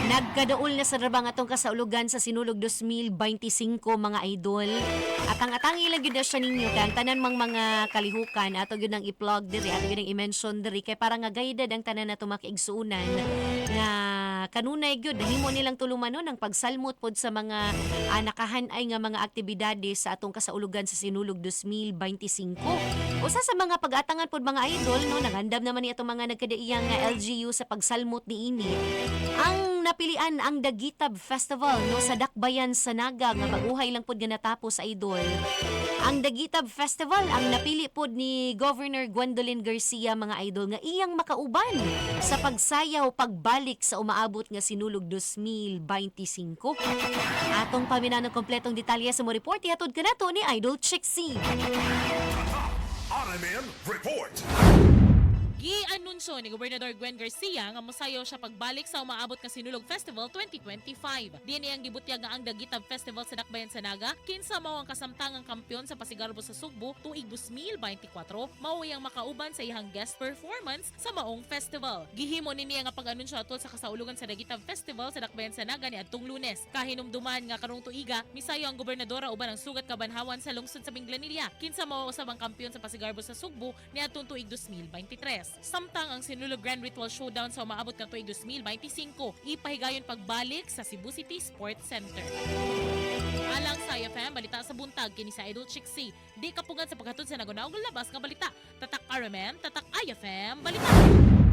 Nagkadaol na sa rabang atong kasaulugan sa Sinulog 2025, mga idol. At ang atangi lang gyud na siya ninyo kay ang tanan mang mga kalihukan ato gyud ang i-plug diri, ato gyud ang i-mention diri kay para nga guided ang tanan nato makiigsuonan nga kanunay gyud nahimo nilang tulumanon ang pagsalmot pod sa mga nakahanay nga mga aktibidades sa atong kasaulugan sa Sinulog 2025. Usa sa mga pag-atangan pod, mga idol, no, nagandam naman ni atong mga nagkadaiyang nga LGU sa pagsalmot niini. Ang napilian ang Dagitab Festival, no, sa Dakbayan sa Naga nga baguhay lang pod nga natapos, idol. Ang Dagitab Festival ang napili pod ni Governor Gwendolyn Garcia, mga idol, nga iyang makauban sa pagsayaw pagbalik sa umaabot nga Sinulog 2025. Atong paminaw ng kompletong detalye sa mo report ihatod kanato ni Idol Chixie. RMN Report. Gi-anunsyo ni Gobernador Gwen Garcia nga mosayaw siya pagbalik sa umaabot nga Sinulog Festival 2025. Diin iyang gibutyag nga ang Dagitab Festival sa Dakbayan sa Naga, kinsa mao ang kasamtangang kampeon sa Pasigarbo sa Sugbo tuig 2024, mao iyang makauban sa iyang guest performance sa maong festival. Gihimo ni niya nga pag-anunsyo atol sa kasaulugan sa Dagitab Festival sa Dakbayan sa Naga niadtong Lunes. Kahinumduman nga karong tuiga, misayo ang gobernadora uban ang sugat kabanhawan sa lungsod sa Minglanilla, kinsa mao usab ang kampeon sa Pasigarbo sa Sugbo niadtong tuig 2023. Samtang ang Sinulog Grand Ritual Showdown sa umaabot nga tuig 2025 ipahigayon pagbalik sa Cebu City Sports Center. Alang sa IFM, balita sa buntag, kini sa Idol Chixie. Di kapugan sa paghatod sa nagunaog labas nga balita. Tatak RMN, tatak IFM, balita.